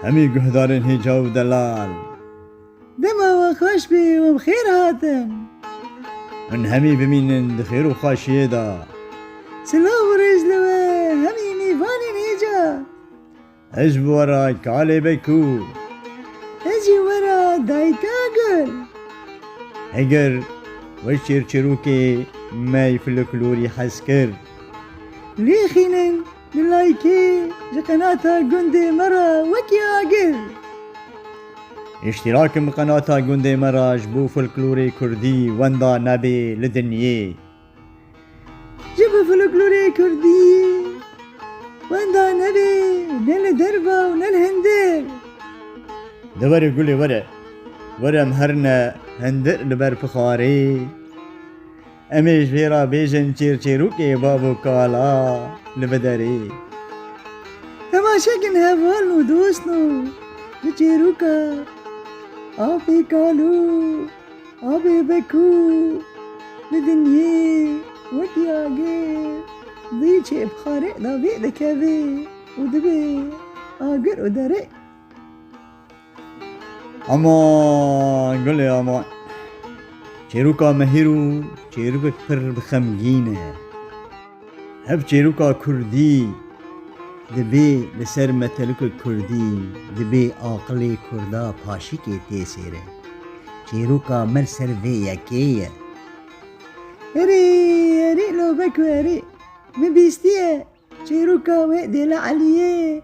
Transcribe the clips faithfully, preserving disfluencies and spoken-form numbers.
Hemî guhdarên hêca û delal. Dema we xweş bê û em xêr hatin. Hûn hemî bimînin di xêr û xweşiyê de. Silav û rêz li we hemî mêvanên hêja. Ez ji we re kalê Bekû. Ez jî we re dayika Gul. Heger we çêrçêrokê me yê folklorî hez kir, lêxînin bi laykê ji qenata gundê me re wekî agir. Îştîrakin bi qenata gundê me re ji bo folklorê kurdî wenda nebê li dinyê. Ji bo folklorê kurdî wenda nebê ne li derve û ne li hindir. De were gulê were. Were em herine hindir li ber pixarê. Em ê ji vê re bêjin çêrçêrokê bav û kala li vê derê. Temaşekin hevalno dostno, bi çêroka apê kalo, apê Bekû, li dinyê wekî agir, dî çê bi xarê de vê dikeve û dibe agir û derê. Aman gulê aman. Çêroka mehîr û çêrokek pir bi xemgîn e. Hev çêroka kurdî dibê li ser metelikek kurdî, dibê aqilê kurda paşikê tê sêre. Çêroka me li ser vê yekê ye. Erê, erê, lo Bekû erê. Min bîstiye. Çîroka wê Dêle Eliyê,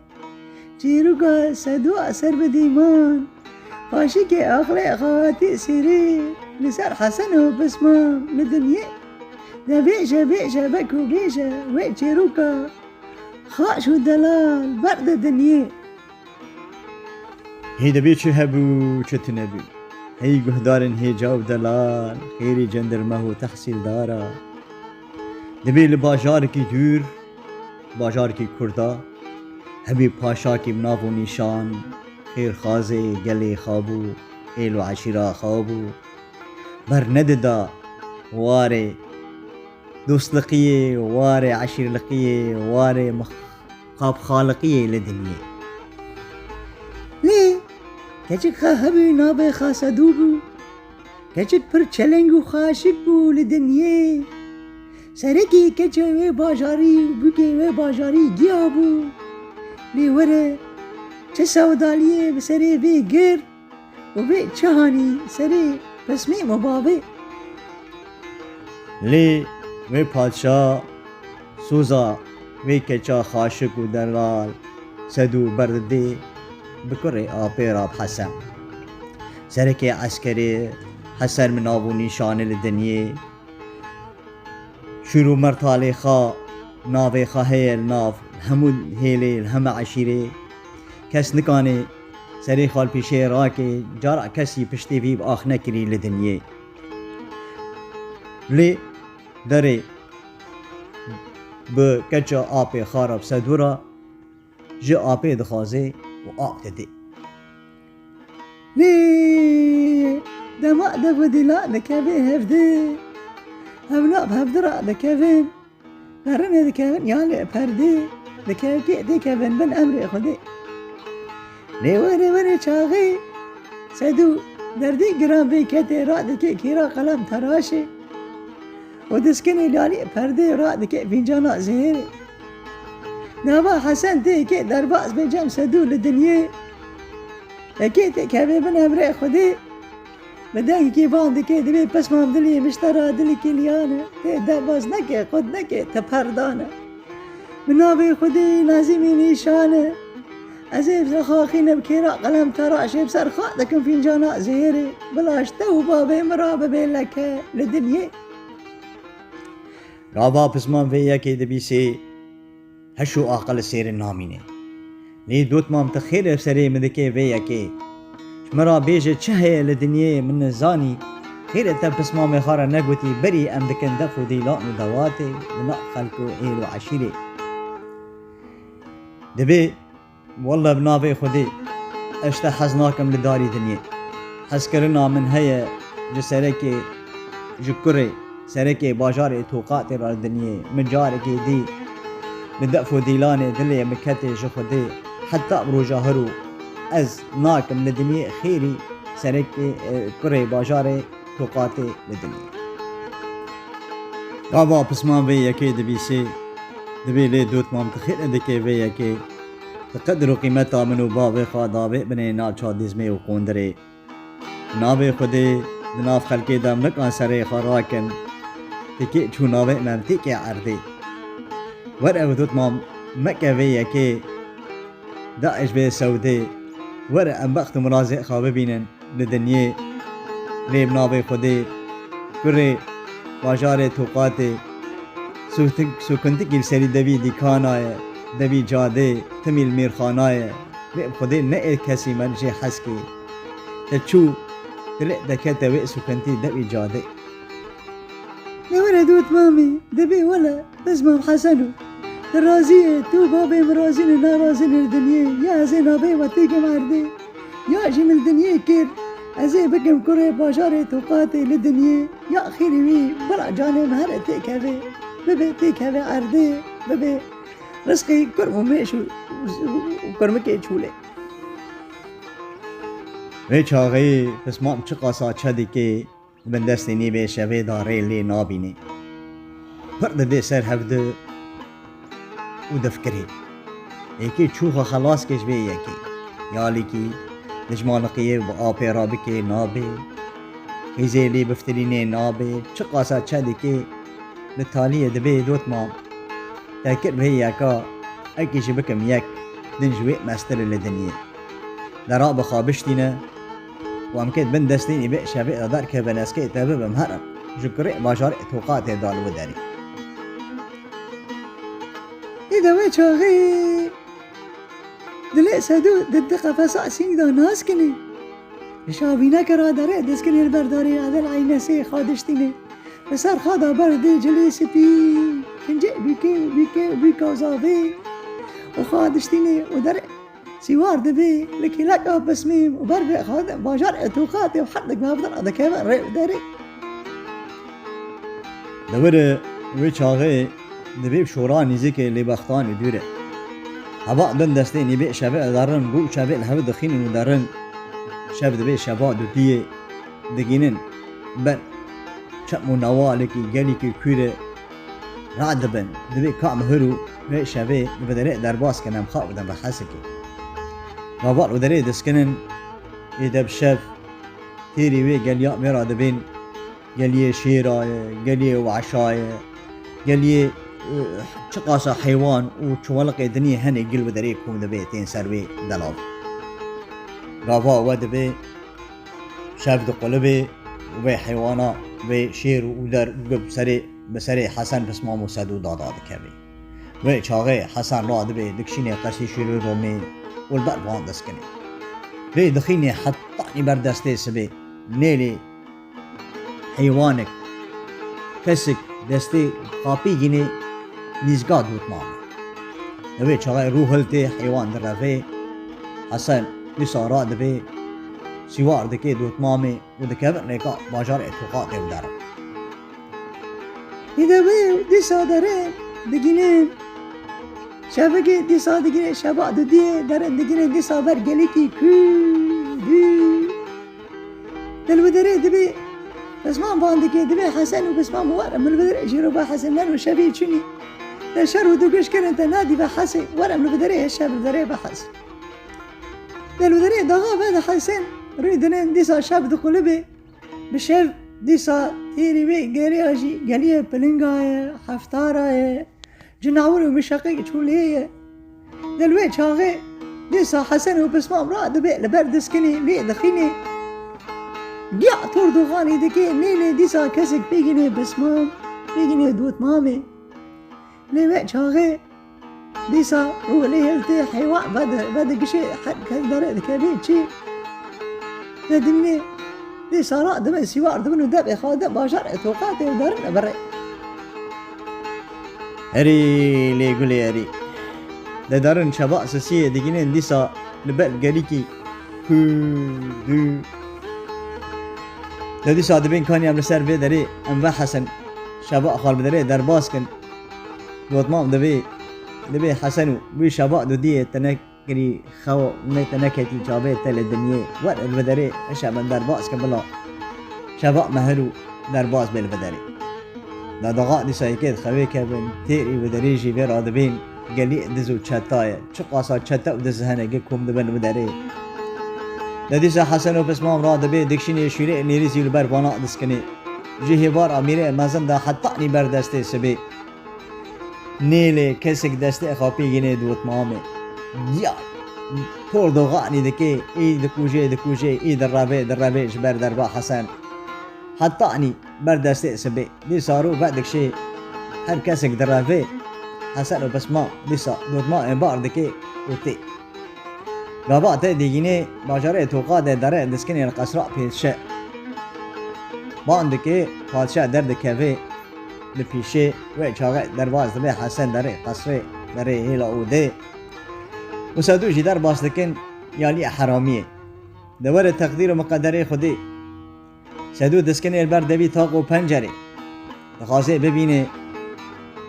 çîroka Sedû a ser bi dîman, paşikê aqilê xehatî sêrê, li ser Hesen û Pisman li dinyê. De bêje, bêje, Bekû bêje, wê çîroka xaş û delal berde dinyê. Hê dibê çi hebû, çi tune bû. Hey guhdarên hêca û delal, xêrî cendirmeh û tehsîldara. Dibê li bajarekî dûr, bajarekî kurda, hebî paşakî bi nav û nîşan, xêrxazê gelê xwe bû, êl û eşîra xwe bû. Bernedida warê dostliqiyê, warê eşîrliqiyê, warê mix-, qabxaliqiyê li dinyê. Lê keçik xwe hebû navê xwe Sedû bû. Keçik pir çeleng û xaşik bû li dinyê. Serekê keçê wê bajarî û bûkê wê bajarî giya bû. Lê were çi sewdaliyê bi serê vê girt û vê çi hanî serê pismê û bavê. Lê wê padşa soza wê keça xaşik û delal Sedû berdidê bi kurê apê re bi Hesen. Serekê eskerê Hesen bi nav û nîşanê li dinyê. Şûr û mertalê xwe, navê xwe heye li nav hemû hêlê, li heme eşîrê. Kes nikanê serê xwe li pîşê rakê, cara kesî piştê vî bi ax nekirî li dinyê. Lê derê bi keça apê xwe re bi Sedû re ji apê dixwaze û ap didê. Lê dema dev û dîlan dikeve hevdî, hevna bi hevdî re dikevin, derinê dikevin ya lê perdê, dikevkê dikevin bin emrê Xwedê. Lê were were çaxê Sedû derdê giran bê ketê radike kêra qelem teraşê. û diskinê lalî perdê radike fîncana zêrê. Nava Hesen tê ke derbas be cem Sedû li dinyê. Yekê tê kevê bin emrê Xwedê. Bi dengekî van dike dibê pismam dilî miştera dilî kiliyan e. Tê derbas neke, qut neke, te perdan e. Bi navê Xwedê nazîmî nîşan e. Ez ê vexaxînim kêra qelem teraşê bi ser xwe dikim fîncana zêrê. Bila ji te û bavê min re bibe leke li dinyê. Gava pisman vê yekê dibîsê, heş û aqil li sêrin namîne. Lê dotmam ti xêr ev serê min dike vê yekê. Ji min re bêje çi heye li dinyê min nizanî. Xêr e te pismamê xwe re negotî berî em dikin def û dîlan û dewatê li nav xelk û êl û eşîrê. Dibê Welle bi navê Xwedê, ez ji te hez nakim li darî dinyê. Hezkirina min heye ji serekê, ji kurê, serekê bajarê Toqatê re li dinyê. Min carekê dî bi def û dîlanê dilê min ketê ji Xwedê. Heta bi roja hiro ez nakim li dinyê xêrî serekê, e, kurê bajarê Toqatê li dinyê. Gava pisman vê yekê dibîsê, dibê lê dotmam tu xêr dikê vê yekê, tu qedir û qîmeta min û bavê xwe davê binê nav çadîzmê û qondirê. Navê Xwedê di nav xelkê de mikan serê xwe rakin, tikê çû navê me têkê erdê. Were ew dotmam meke vê yekê, DAIŞ bê sewdê, were em bext û mirazê xwe bibînin li dinyê. Lê bi navê Xwedê, kurê bajarê Toqatê, sûtin-, sûkintikî li serî devî dîkana ye, devî cadê, timî li mêrxana ye. Lê bi Xwedê ne ê kesî me jê hez kê. Te çû, dilê dekete wê sûkintî devî cadê. Ne were dotmamê, dibê wele, pismam Heseno. Tu razî ye, tu bavê min razî ne, narazî ne li dinyê. Ya ez ê navê we têkim erdê. Ya jî min dinyê kir, ez ê bikim kurê bajarê Toqatê li dinyê, ya xêrî wî, bila canê min here têkeve, bibe têkeve erdê, bibe rizqê kurm û mêş û, û, û kurmikê çûlê. Vê çaxê pismam çiqasa çe dike, Bin destê nîvê şevê de rê lê nabînî. Pir didê ser hevdu û difikirî. Êkê çû xwe xelas ke ji vê yekê. Yalîkî dijmanliqiyê bi apê re bikê nabê. Xîzê lê biftilînê nabê. Çiqasa çe dikê li taliyê dibê dotma. Te kir vê yeka, ekî jî bikim yek, din ji wê mestir li dinyê. Dera bi xwe biştîne û em kêt bin destê nîvê şevê de derkevin, ez kê te bibim herim ji kurê bajarê Toqatê de li wî derê. Î de wê çaxê dilê sedû di, di qefesa sîng de nas kinê. Li şavîneke ra derê diskinê li ber darê Edel Eynesê xwe diştînê. Li ser xwe de ber dê cilê spî, kincê bîkê û bîkê û bîka zavê û xwe diştînê û derê. Sîwar dibê li kêleka pismîm û ber vê xwe de bajarê Toqatê û her di gavdana dikeve rê û derê. Li wir e, wê çaxê dibê şora nîzikê lê bextan û dûr e. Heva din destê nîvê şevê derin, gû û çevê li hev dixînin û derin. Şev dibê şeva dudiyê digînin ber çem û newalekî gelîkî kûr e. Radibin, dibê ka mihir û vê şevê li vê derê derbas kin em xwe bidin bi hesikê. Gava li vê derê diskinin, ê de bi şev têrî wê geliya wê re dibên, geliyê şêra ye, geliyê weşa ye, geliyê, eh, çiqasa heywan û çiweliqê dinê hene gil vê derê kom dibê tên ser wê delav. Gava we dibê, şev diqulibê û vê heywana, vê şêr û der û gul bi serê, bi serê Hesen Pismam û Sedû dada dikevê. Vê çaxê Hesen radibê, dikişînê qesî şîr û romê û li ber van diskinê. Rê dixînê heta nî ber destê sibê, nêlê heywanek, kesik destê xapî gînê nîzga dotmamê. Li vê çaxê rû hiltê heywan direvê, Hesen dîsa radibê, sîwar dikê dotmamê û dikevin rêka bajarê Toqatê û derin. Î de wê dîsa derin digînin. Şevigê dîsa digîne, şeva dudiyê derin digîne dîsa ber gelekî kû, dû. Di li wê derê dibê pisman van dike, dibê Hesen û pisman bi were min li wê derê jê re ba Hesen, neno şevê çinî. Te şer û du giş kirin, te nadî ve Hesê, were min li wê derê, şev li derê be Hesê. Di li wê derê daxa ve de Hesen rê dinin, dîsa şev diqulibê. Bi şev dîsa têrî wê geriya jî geliyê pilinga ye, heftara ye, cinawir û mişeqê çolê ye. Di li wê çaxê dîsa Hesen û Pismam radibê li ber diskinê lê dixînê. Giya tor doxanê dike, nê lê dîsa kesek pêgînê Pismam, pêgînê dotmamê. Lê wê çaxê dîsa rû lê hiltê heywan vedi, vedi gişê her kes derê dikevî çî. Te dimînê dîsa radibin, sîwar dibin û devê xwe de bajarê Toqatê û derin li birê. Herî lê gulê herî. De derin şeva sisiyê digînin dîsa li ber gelîkî kû dû. De dîsa dibên kanî em li ser vê derê em vehesin. Şeva xwe li derê derbas kin. Dotmam divê, divê Hesen û wî şeva dudiyê tenek kirî xew nê te neketî çavê te li dinyê. Wer li vê derê, eşe min derbas ke bila şeva mehir û derbas bê li vê derê. Dadaxa dîsa yekê dixewê kevin, têrî wê derê jî vê radibên gelî diz û çeta ye. Çiqasa çete û diz hene ge kom dibin wê derê. De dîsa Hesen û Pismam radibê, dikşînê şûrê nêrîzî li ber vana diskinê. Ji hêvar amîrê mezin de hetanî ber destê sibê. Nêlê kesek destê xapî yinê dotmamê. Ya, por doxanî dikê, î dikujê, dikujê, î direvê, direvê ji ber derba Hesen. Hetanî ber destê sibê. Dîsa rû vedikşê her kesek direvê. Hesen û Pisma dîsa dotma êmbar dikê û tê. Gava tê dîgînê bajarê Toqa de derê diskinê li qesra pêşe. Ban dikê, padşa derdikevê li pîşê wê çaxê derbas dibe Hesen derê qesrê derê hêla û dê. Û Sedû jî derbas dikin yaliyê heramiyê. De were teqdîr û miqederê Xwedê. Sedû diskinê li ber devî taq û pencerê. Dixwazê bibînê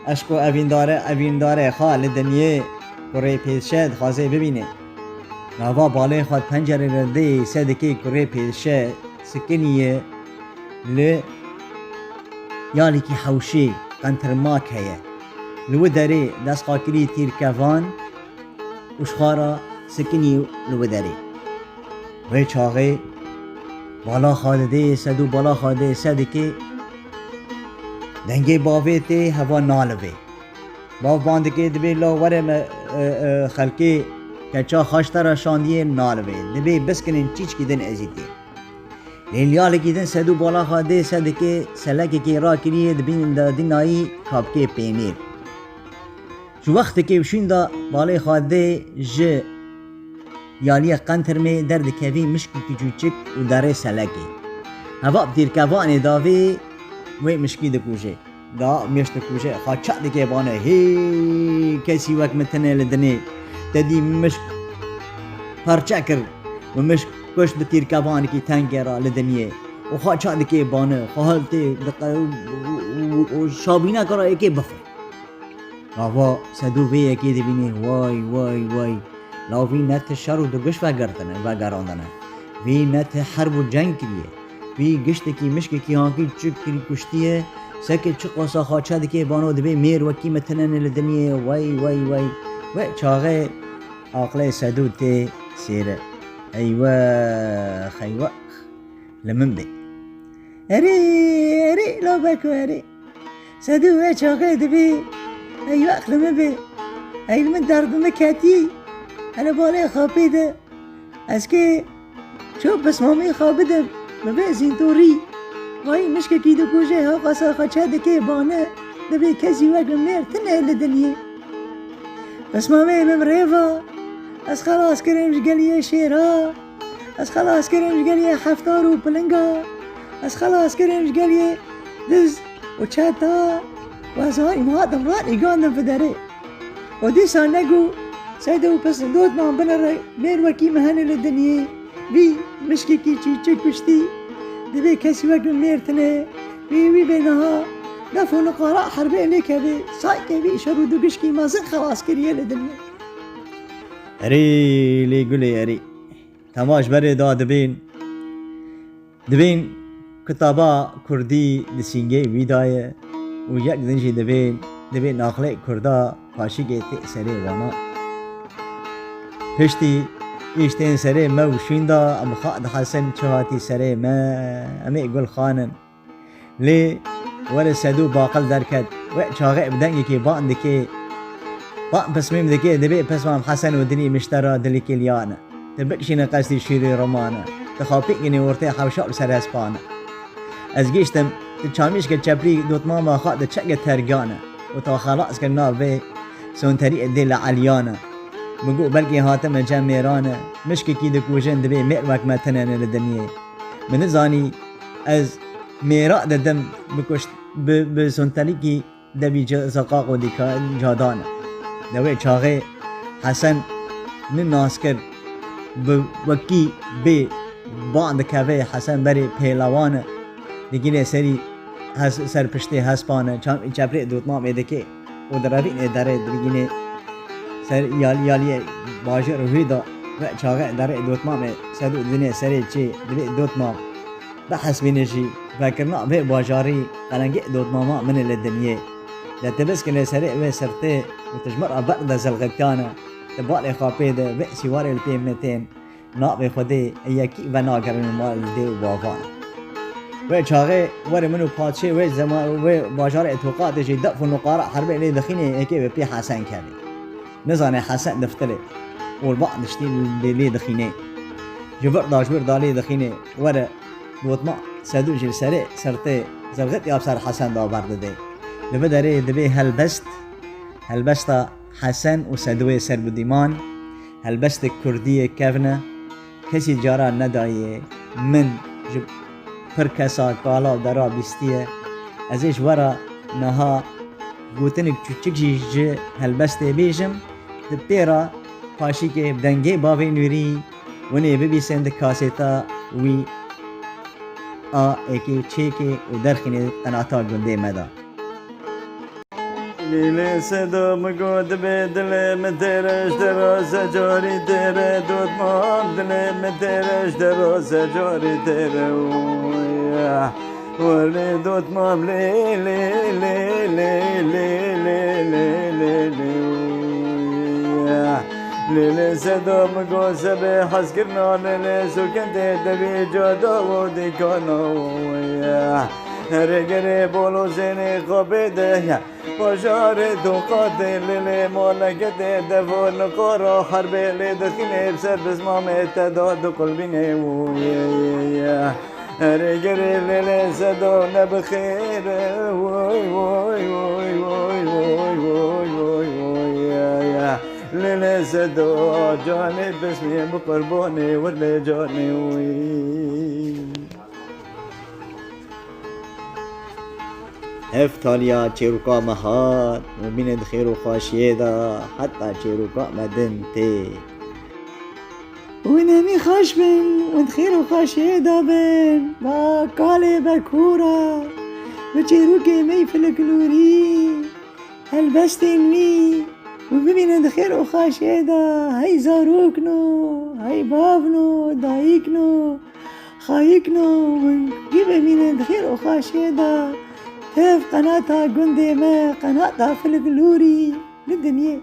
eşq û evîndare, evîndarê xwe li dinyê kurê pêdişe dixwazê bibînê. Nava balê xwe di pencerê re dê sedikê kurê pêdişe sikiniye li yalekî hewşê qentirmak heye. Li wî derê destxakirî tîrkevan û ji xwe re sikinî li wî derê. Wê çaxê bala xwe didê sed û bala xwe dê sedikê dengê bavê tê heva nalivê. Bav ban dikê dibê la were me, e, e, xelkê keça xaç te re şandiyê nalivê. Dibê biskinin çîçkî din ezîtê. Lê liyalekî din sed û bala xwe dê sedikê selekekê rakiriyê dibînin de dinayî kapkê pênêr. Ji wextekê û şûnda balê xwe dê ji yaliyê qentirmê derdikevî mişkî kiçûçik û derê selekê. Heva bi tîrkevanê davê wê mişkî dikuje. Da mişk dikuje, xaça dikê bane, hê kesî wek min tine li dinê. Te dî mişk parçe kir û mişk kuşt bi tîrkevanekî tengê re li dinê. Û xaça dikê bane, xwe hil tê diqe û, û, û, û şabîneke re yekê bifir. Gava sedû vê yekê dibînê, way, way, way. La vî ne ti şer û dugiş vegirtine, vegerandine. Vî ne ti herb û ceng kiriye. Vî giştekî mişkekî hankî çik kirî kuştiye, seke çiqasa xaçe dikê bano dibê mêr wekî me tinene li dinyê, way, way, way. We çaxê aqlê sedû tê sêre. Eywex, eywex. Li min bê. Erê, erê, la beko erê. Sedû wê çaxê dibê, ey weq li min bê. Ey li min derd bi min ketî. Hele balê xapê de. Ez kê ço pismamê xwe bidim. Bi vê zîntorî. Vayî mişkekî dikuje, ha qasa xwe çe dikê bane. Dibê kesî wek min mêr tine li dinyê. Pismamê min rêva. Ez xelas kirim ji geliyê şêra. Ez xelas kirim ji geliyê heftar û pilinga. Ez xelas kirim ji geliyê diz û çeta. Û ez hayî hatim ranîgandim fiderê. Û dîsa negu seyde û pisindotman binire mêr wekî min hene li dinyê. Vî mişkekî çîçik kuştî. Divê kesî wek min mêr tine. Wî wî bê niha def û niqala herbê lê kevê. Saykê vî şer û dugişkî mezin xelas kiriye li dinyê. Erê lê gulê erê. Tema ji berê da dibên, dibên kitaba kurdî di sîngê wî de ye û yek din jî dibên, dibên aqlê kurda paşîkê tê serê wana. Piştî îş tên serê me û şûnda em xwe dihesin çi hatî serê me, em ê gulxan in. Lê were sedû baqil derket. We çaxê bi dengekê ban dikê. Ban pismîm dikê, dibê pismam Hesen û dilî miştera dilikê liyane. Ti bikşîne qestî şîrê romane. Ti xapî ginê ortê hewşa û serhespane. Ez giştim, ti çamîşke çeprî dotmama xwe di çeke tergane. Û ta xelas kir nav vê sonterî dê li eliyane. Min got belkî hatime cem mêrane. Mişkekî dikujin dibê mêr wek me tinene li dinyê. Min nizanî ez mêra didim bi kuşt-, bi, bi sonterîkî devî ce-, zeqaq û dîka-, cadan e. Di wê çaxê Hesen ni nas kir bi wekî bê ban dikeve Hesen berê pêlewan e. Digînê serî hes-, ser piştê hespan e, çam-, çeprê dotmamê dike û direvînê derê digînê ser yalî yaliyê bajêr û hê de ve çaxê derê dotmamê sedû dinê serê çê divê dotmam bihesbîne jî vekirina vê bajarî qelengê dotmama min e li dinyê. De ti biskine serê vê sirtê û tu ji min re berde zilxitiyane, tu balê xapê de vê sîwarê li pê min tên. Navê Xwedê ê yekî venagerin û mal dê û bavan. Wê çaxê werê min û padşê wê zema-, wê bajarê Toqatê jî def û nuqara herbê lê dixînê êkê bi pê Hesen kevê. Nizane Hesen diftilê. Û li ba diştî lê, lê dixînê. Ji vir da ji wir da lê dixînê. Were dotma sedû jî li serê sirtê zilxit ya bi ser Hesen da berdidê. Li vê derê divê helbest, helbesta Hesen û Sedûyê Serbûdîman, helbestek kurdî yê kevn e, kesî cara nedayê min ji pir kesa kala û dera bîstiye. Ez ê ji we re niha gotinek çûçik jî ji helbestê bêjim, di pê re paşîkê bi dengê bavê Nûrî winê bibîsin di kasêta wî a êkê çêkê û derxînê qenata gundê me de. Lîlê Sedo min got dibê dilê min têre ji te re secarî têre dotmam dilê min têre ji te re secarî têre oya. Werê dotmam lê lê lê lê lê lê lê lê lê oya. Lê lê Sedo min got sebê hezkirina lê lê sokendê devê cada û dîkana oya. Herê gerê bolozênê xapê de ya. Bajarê Toqatê lê lê maleketê devo niqara herbê lê dixînê bi ser bizmamê te da du qulbînê wû ye ye ye. Herê gerê lê lê Sedo ne bi xêr e, woy, woy, woy. Lê lê Sedo canê bismê bi qurbanê wir lê canê wî. Heftaliya çêroka me hat û bîne di xêr û xweşiyê de heta çêroka me din tê. Hûn hemî xweş bin û di xêr û xweşiyê de bin. Ba kalê be kûra, bi çêrokê me yê folklorî, helbestên wî û bimînin di xêr û xweşiyê de. Hey zarokno, hey bavno, dayikno, xayikno, hûn gî bimînin di xêr û xweşiyê de. Tev qenata gundê me, qenata folklorî li dinyê.